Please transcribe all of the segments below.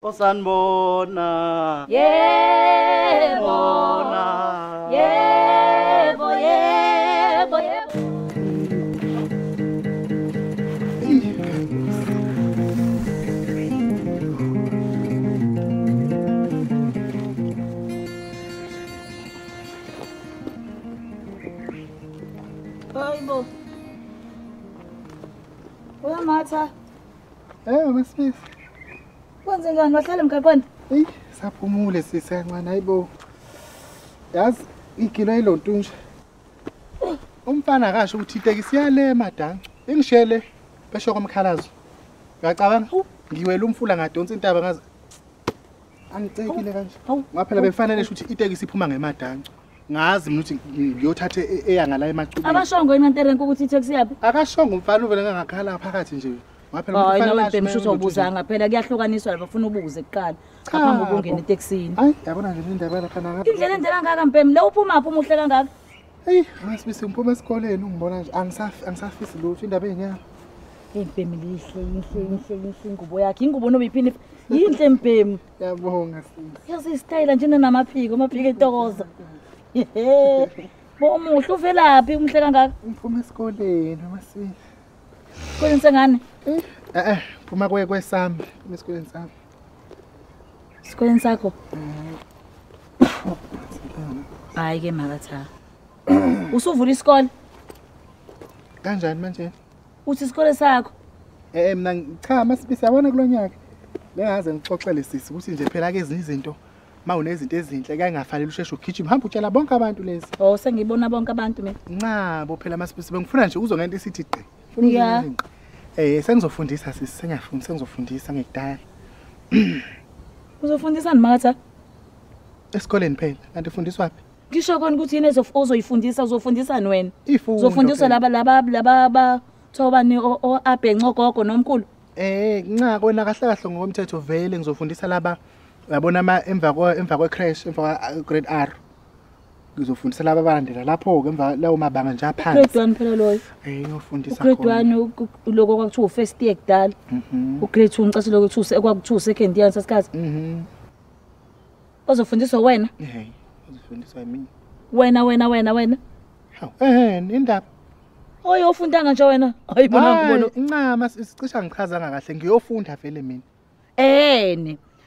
Osanibona. Yebo. Yebo, yebo, yebo. Hayibo. Uyamatha. Masibisi. Kwenze njani wahlala emgaqweni? Eyi, saphumule sisi kancane hayibo. Yazi igilo ilontunja. Umfana akasho ukuthi itekisi iyalema dancu. Ingishele besho komkhalazo. Ngiyacabanga ngiwela umfula ngadonsa intaba ngaze angicekile kanje. Ngaphela befanele ukuthi itekisi iphuma ngemadancu. Ngazi mina ukuthi ngiyothatha eya ngala emacubeni. Abashongo enanterenke ukuthi itaxi yaphi? Akashongo umfana uvele ngangakhala phakathi nje. Ngaphela hayi nawe bemshutho ubuzanga phela kuyahlukaniswa lapha ufuna ubuze kuqala ngaphambi kokungena etekisini. Hayi yabona nje indaba lapha naka. Indlela ende kangaka Mpemi la uphuma phi umuhle kangaka? Hey, ngasibisi ngiphuma esikoleni ungibona nje angisafisi lutho indaba ezinyama. Hey Mpemi lihle inhle inhle inhle ingubo yakhe ingubo noma iphini yinhle Mpemi. Yabonga sisi. Yazi isitayela nje namaphiko amaphiko entokoza. Bo umuhle uvelaphi umuhle kangaka? Ngiphuma esikoleni masibisi. Esikoleni sengane? Phuma kwesami, phuma esikoleni sami. Esikoleni sakho? Hayi ke makatha. Usuvula isikole? Kanjani manje? Uthi isikole sakho? Mina cha masibisi yabona kulonyaka. Bengaze ngixoxele sisi ukuthi nje phela ke ezinye izinto ma unezinto ezinhle kangafanele usheshe ugijima hamba utshela bonke abantu lezi. Oh sengibona bonke abantu mina. Ncabo phela masibisi bengifuna nje uzongento isithi gqi. Yeah. Sengizofundisa sisi sengiyafunda sengizofundisa ngekudala. Uzofundisa ni makatha? Esikoleni phela kanti ufundiswa phi? Ngisho khona ukuthi yini ozoyifundisa uzofundisani wena? Uzofundisa laba thobani o abhenco gogo nomkhulu? Nca kona kahle kahle ngokomthetho vele ngizofundisa laba uyabona emva kwe crash emva kwa grade R. Ngizofundisa laba abalandela lapho ke emva lawo mabanga nje aphansi. Grade 1 phela loyo. Ngiyofundisa khona. Grade 1 lokho kwakuthiwa first year kudala. U grade 2 ngicela lokho kuthiwa kwakuthiwa second year ngesikhathi. Ozofundiswa wena? Uzofundiswa yimi. Wena. Hawu, indaba. Oyofundanga nje wena. Ayibona ngibona. Ncama sicisha ngichazanga kahle ngiyofunda vele mina.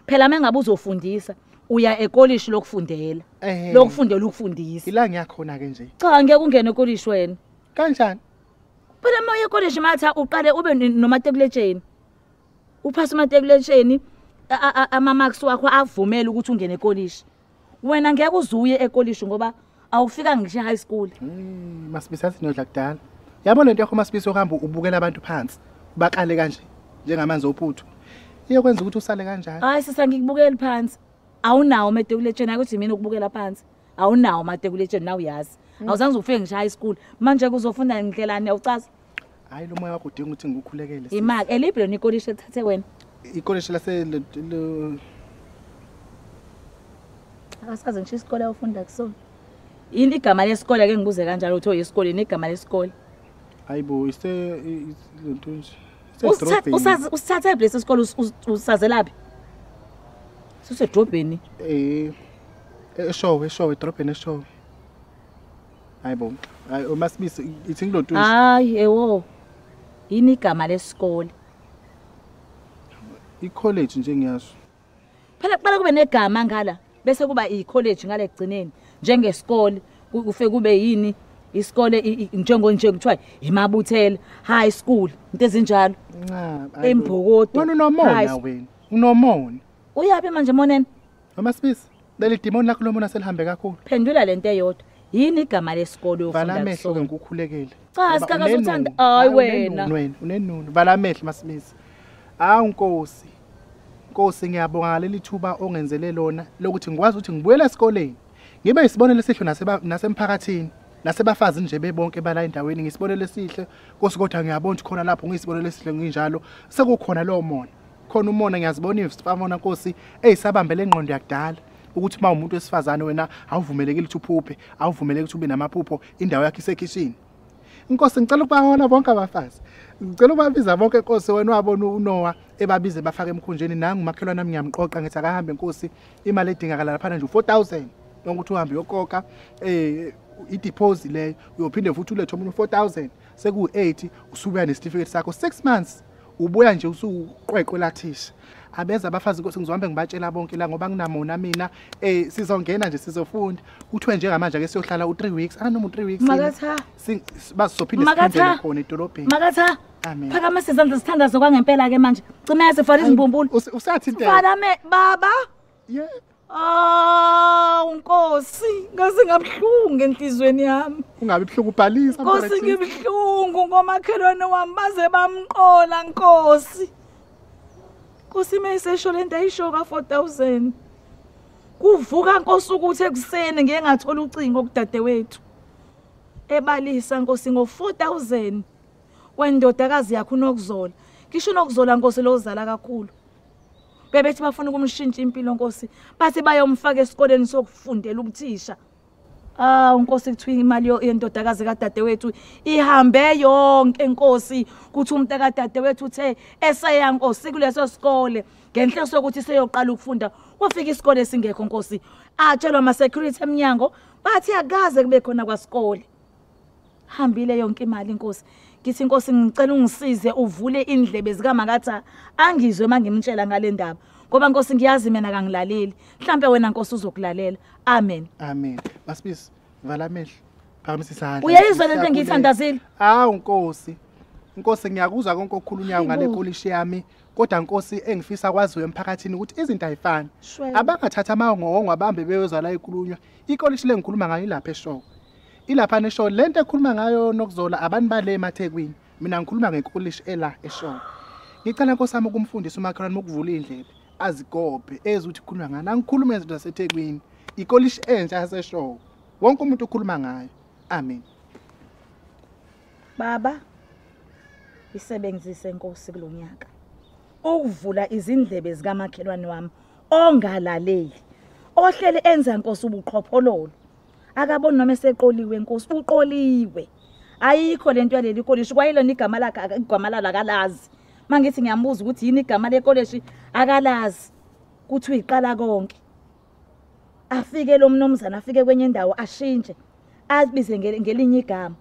Phela mengabe uzofundisa uya ekolishi lokufundela. Lokufundela ukufundisa. Ila ngiyakhona ke nje. Cha ngeke ungene ekolishi wena. Kanjani? Phela uma uye ekolishi matha uqale ube nomatekuletsheni. Uphase umatekuletsheni ama marks wakho avumela ukuthi ungene ekolishi. Wena ngeke uzuye ekolishi ngoba awufika ngisho high school. Masibisi asinodla kudala. Yabona lento yakho masibisi ohamba ubukela abantu phansi. Ubaqale kanje njengamanzi ophuthu. Iyokwenza ukuthi usale kanjani? Hayi sisa ngikubukela phansi. Awunawo matekuletsheni akuthi mina ukubukela phansi. Awunawo matekuletsheni nawe uyazi. Awuzange ufike ngisho high school. Manje kuzofunda ngindlelani awucaza? Hayi lo moya wakho udinga ukuthi ngikukhulekele. Imali elibhle nikolishi ethathe wena. Ikolishi lase Akasazi ngisho isikole awufunda kusona. Yini igama lesikole ke ngibuze kanjalo uthi oyisikole negama lesikole? Hayibo ise lento nje. Usazi usithathe place isikole usazelaphi? Sisedrobheni. Eshowe edrobheni eshowe. Hayibo. Hayi uMasibisi ithi ngilonto nje. Hayi ewo. Yini igama lesikole? I-college nje ngiyasho. Phela kuqala kube negama ngala bese kuba i-college ngale ekugcineni njengesikole kufe kube yini isikole njengonje kuthiwa iMabuthela high school into ezinjalo. Nca Embhokodo. Wena unomona wena. Unomona. Uyapi manje moneni? Masibisi leli demon lakho lomona selihambe kakhulu. Phendula lento eyodwa. Yini igama lesikole ofunda kusona? Vala amehlo ke ngikukhulekele. Cha sikakaze uthanda. Hayi wena. Wena unenunu. Vala amehlo Masibisi. Hawu Nkosi. Nkosi ngiyabonga ngaleli thuba ongenzele lona lokuthi ngikwazi ukuthi ngibuyele esikoleni. Ngibe isibonelo esihle nasemphakathini. Nasebafazi nje bebonke bala endaweni ngisibonelo esihle. Nkosi kodwa ngiyabona ukuthi khona lapho ngisibonelo esihle nginjalo. Sekukhona lo mona. Khona umona ngiyazibona izifamona Nkosi eyisabambele engqondo yakudala. Ukuthi uma umuntu wesifazane wena awuvumelekile ukuthi uphuphe, awuvumeleki ukuthi ube namaphupho, indawo yakhe isekhishini. Inkosi ngicela ukubahola bonke abafazi. Ngicela ubabiza bonke Nkosi, wena wabona uNoah ebabize bafake emkhunjini. Nangu umakhelwane nami ngiyamqoqa ngithi akahambe Nkosi, imali edingakala lapha nje 4000 nokuthi uhambe uyokoka i-deposit leyo, uyophinde futhi ulethe omunye 4000 seku-8 usubuya nesitifiketi sakho 6 months ubuya nje usuqweqwe lathisha. Abeza abafazi Nkosi, ngizohambe ngibatshela bonke la ngoba nginamona mina. Sizongena nje sizofunda. Kuthiwe njengamanje ake siyohlala u3 weeks, anoma u3 weeks Makatha bazophinde siphindele khona edolobheni. Makatha Amen. Phakama sizandla sithandazo kwangempela ke manje. Cima sifaka izimbumbulu. Usathi into. Fana me baba. Yeah. Ah, Nkosi, ngaze ngabhlungu enhlizweni yami. Ungabe ibhlungu ubhalisa. Nkosi ngibhlungu ngomakhelwane wami baze bamqola Nkosi. Nkosi mayisesho lento ayisho ka 4000. Kuvuka Nkosi ukuthi ekuseni ngiye ngathola ucingo kudadewethu. Ebalisa Nkosi ngo 4000 wendodakazi yakhe uNokuzola. Ngisho uNokuzola Nkosi lozala kakhulu. Bebethi bafuna ukumshintsha impilo Nkosi, bathi bayomfaka esikoleni sokufundela ubuthisha. Ah, Nkosi kuthiwa imali yendodakazi kadadewethu ihambe yonke Nkosi, kuthi umuntu kadadewethu uthe eseya Nkosi kuleso sikole ngenhloso yokuthi seyoqala ukufunda. Wafika isikole singekho Nkosi, atshelwa ama security eminyango bathi akaze kube khona kwasikole. Hambile yonke imali Nkosi. Ngithi Nkosi ngicela ungisize uvule indlebe zikaMakatha angizwe mangimtshela ngale ndaba, ngoba Nkosi ngiyazi mina kangilaleli. Mhlambe wena Nkosi uzokulalela. Amen. Amen. Masibisi, vala amehlo, phakamisa isandla. Uyayizwa lento engiyithandazile? Hawu Nkosi. Nkosi ngiyakuzwa konke okukhulunywayo ngale kolishi yami, kodwa Nkosi engifisa kwaziwe emphakathini ukuthi izinto ayifani. Abangathatha amawongo abambe beyozwa la ikhulunywa. Ikolishi lengikhuluma ngayo ilapha eShowe. Ilapha neshow lento ekhuluma ngayo Nokuzola abantu bale emaThekwini. Mina ngikhuluma ngekolishi ela eShowe. Ngicela Nkosi yami ukumfundisa umakhelwane ukuvula indlebe azigobhe ezwe ukuthi kukhulunywa ngani. Angikhulume izinto zaseThekwini. Ikolishi entsha yaseShowe. Wonke umuntu ukhuluma ngayo. Amen. Baba, isebenzise Nkosi kulonyaka ukuvula izindlebe zikamakhelwane wami ongalaleli, ohlele enza Nkosi ubuqhophololo. Akaboni noma eseqoliwe Nkosi, uqoliwe. Ayikho lento yaleli kolishi, kwayilona igama lakhe, igama lalo akalazi. Mangithi ngiyambuza ukuthi yini igama lekolishi akalazi. Kuthi uyiqala konke. Afike lo mnumzana afike kwenye indawo ashintshe, azibize ngelinye igama.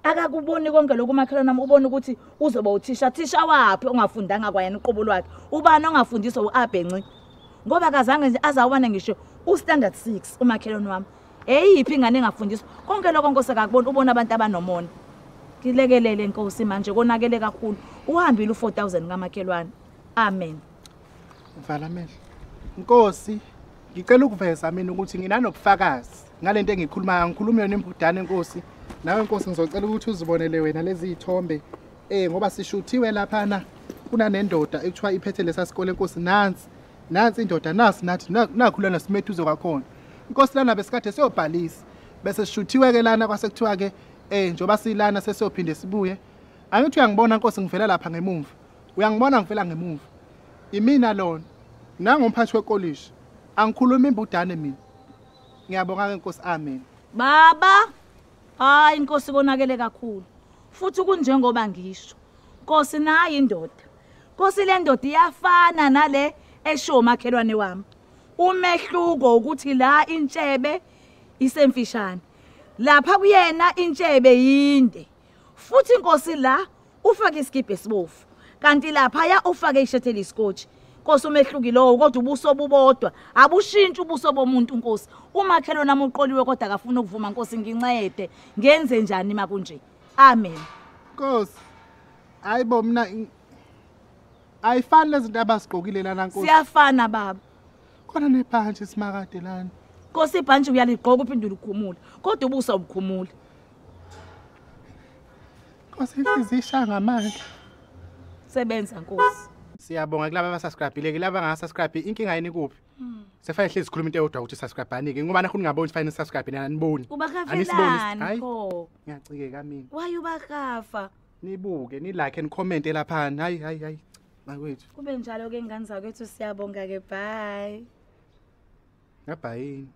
Akakuboni konke lokhu umakhelwane wami, ubona ukuthi uzoba uthisha. Thisha waphi ongafundanga kwayena uqobo lwakhe? Ubani ongafundiswa uAbhenci? Ngoba akazange nje azawubona ngisho ustandard 6 umakhelwane wami. Eyiphi ingane engafundiswa konke lokho Nkosi akakubona, ubona abantu abanomona. Ngilekelele Nkosi manje konakele kakhulu. Uhambile u4000 kamakhelwane. Amen. Vala amehlo. Nkosi, ngicela ukuveza mina ukuthi nginanobufakazi ngalento engikhulumayo. Ngikhuluma yona imbudane Nkosi. Nawe Nkosi ngizocela ukuthi uzibonele wena lezi zithombe. Ngoba sishuthiwe lapha na kunanendoda ekuthiwa iphethe lesa sikole Nkosi. Nansi nansi indoda, nasi nathi nakhulana simethuze kwakhona. Nkosi lana besikade siyobhalisa bese sishuthiwe ke lana, kwase kuthiwa ke njoba silana sesiyophinde sibuye. Angithi uyangibona Nkosi ngivela lapha ngemuva. Uyangibona ngivela ngemuva. Imina lona nangomphathi wekolishi. Angikhuluma imbudane mina. Ngiyabonga ke Nkosi. Amen. Baba, hayi Nkosi konakele kakhulu. Futhi kunjengoba ngisho. Nkosi nayi indoda. Nkosi le ndoda iyafana nale esho makhelwane wami. Umehluko ukuthi la intshebe isemfishane, lapha kuyena intshebe yinde. Futhi Nkosi la ufake isikibhe esibovu, kanti lapha ya ufake ishethe eliskochi. Nkosi umehluki lowo, kodwa ubuso bubodwa, abushintshi ubuso bomuntu Nkosi. Umakhelwane nami uqoliwe kodwa akafuna ukuvuma. Nkosi ngincede, ngenze njani makunje? Amen. Nkosi, hayibo mina ayifani lezi zinto abasigqokile lana Nkosi. Siyafana baba. Khona nebhantshi simakade lana. Nkosi ibhantshi uyaligqoka uphinde ulikhumule, kodwa ubuso ubukhumule. Nkosi inhliziyo ishaya ngamandla. Sebenza Nkosi. Siyabonga kulaba abasubscribe-ile, kulaba abangasubscribe inkinga yini kuphi? Sefanele hlezi sikhuluma into eyodwa ukuthi subscribe-ani ke, ngoba nakho ningaboni fanele subscribe nina aniboni. Ubakafelani pho? Ngiyacikeka mina. Why ubakafa? Nibuke, ni like and comment laphana. Hayi hayi hayi. Bakwethu. Kube njalo ke ngane zakwethu, siyabonga ke, bye. Ngabhayini.